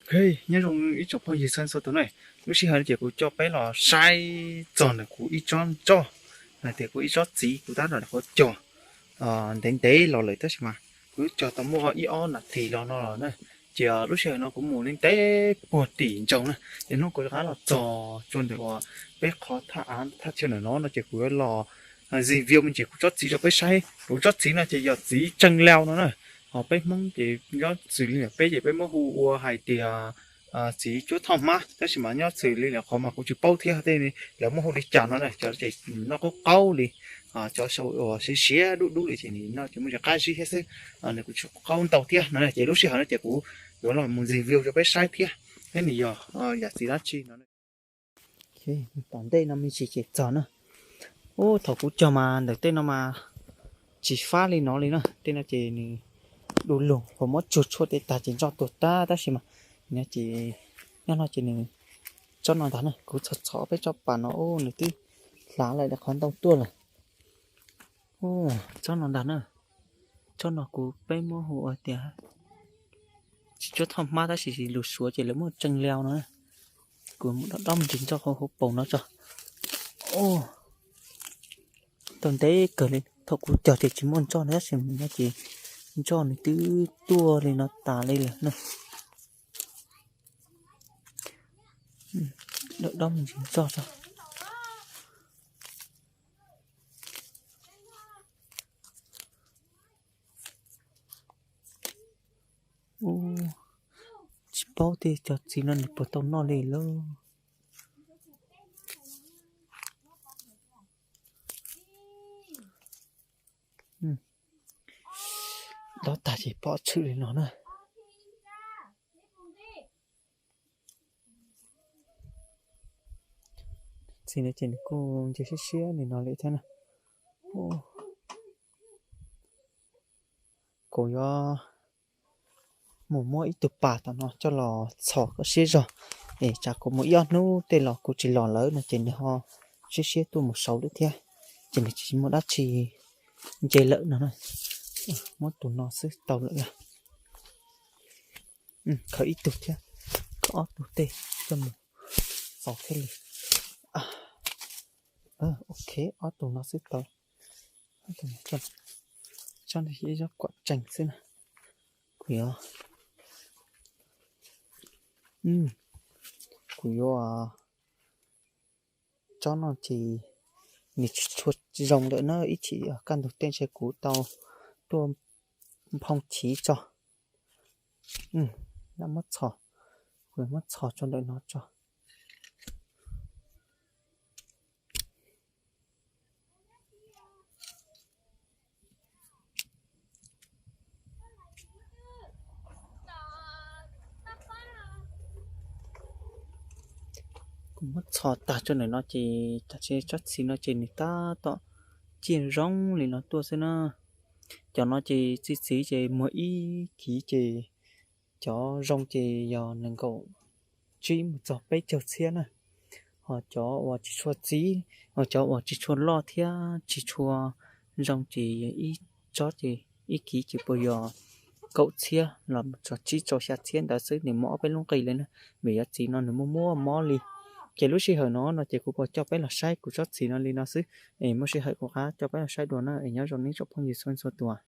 Ok, nyob zoo ib tsoom phooj ywg txhua txhua tus na, lub sij hawm no ces kuv coj peb los saib txog ntawm kuv ib tsob ntsoj, hais tias kuv ib tsob txiv kuv tab tom qhuav cog ntev ntev los lawm tab sis mas kuv cog tau muaj ib ob nas this los no los na. Ces lub sij hawm no kuv mus li ntev puag tim ntsoog na, ces hnub kuv rov qab los txog tsua ntawm uas peb qhov thaj av thaj chaw ntawm no no ces kuv yuav los review me ntsis kuv tsob txiv rau peb saib. Kuv tsob txiv no ces yog txiv tseej laus no na, ho peb Hmoob ces nyob xws li ntawm peb ces peb muab hu ua hais tias txiv cuab thoj hmab, tab sis mas nyob xws li lawv qhov mas kuv tsis paub thiab tej lawv muab hu li cas no na, cov ces noj qaub qaub li, cov uas siav siav dub dub li ces nws noj ces muaj tsis qab zib thiab xwb, nws kuj tsis qaub ntau thiab no ces lub sij hawm no ces kuv yuav los mus review rau peb saib thiab, thiab nws yog yam txiv dab tsi no. Tom ntej no me ntsis ces txog na. Ub, thaum kuv cog mas ntawm tej no mas tsis fab li no li na, tej no ces nws du lug, qhuav muab tsuag tshuaj tej tag ces ntsoj tuag tag tab sis mas no ces, nyob no ces nws, tsob no ntag na, kuv txhom txhom peb tsob pas no ub nws twb hlav lawm qhov ntau tuaj lawm. Ub, tsob no ntag na, tsob no kuv peb muab hu ua tias txiv cuab thoj hmab tab sis lus Suav ces lawv muab tseej laus no. Kuv mus dob dob me ntsis ntsoj hauv hauv paus no tso. Tau ntev kawg li, thaum kuv cog ces tsis muaj ntsoj no tab sis no ces ntsoj nws twb tuaj li no tas li lawm na. Dob dob me ntsis ntsoj tso. Ub, tsis paub tej cov txiv no nws puas tau noj li lauj. Dob tag ces pom tshwm li no na. Txiv no ces nws kuj nce siab siab li no li thiab na. Kuv yuav mus muab ib tug pas tom no coj los txhom kom siab zog, es tsam kuv mus ib ob hnub tej los kuv tsis los lawm no ces nws ho siab siab tuaj mus saud lawm thiab, ces nws tsis muaj dab tsi nce lawm no na. Muab tus no xwb tau lawm. Khaws ib tug thiab, khaws ob tug tej coj mus xaus thiaj li. Ok, ob tug no xwb tau. Tsob no yog ib tsob kuam tsees xwb na. Kuv yuav, kuv yuav, tsob no ces nws tsis tshua zoo lawm na, ib chim kaj ntug tej ntshe kuv tau tuaj nphoo chiv tso. Muab txhos, kuv muab txhos tso ntawm no tso. Kuv muab txhos tag tso ntawm no ces tam sim tsob txiv no ces nws tab tom ciaj zoo li no tuaj xwb na. Cov no ces txi txiv ces muag ib kiv ces cov zoo ces yog nees nkaum tsib mus txog peb caug txhiab na. Ho cov uas tsis tshua txiv, ho cov uas tsis tshua loj thiab tsis tshua zoo ces ib tsob ces ib kiv ces puas yog kaum txhiab los txog tsib rau xya txhiab ntawd xwb, nws muaj ob peb lub nqi li na. Vim yog txiv no nws muaj muaj mob li. Ces lub sij hawm no no ces kuv puas coj peb los saib kuv tsob txiv no li no xwb, es muaj sij hawm kuv rov qab coj peb los saib dua na, es nyob zoo nej tsoom phooj ywg txhua txhua tus.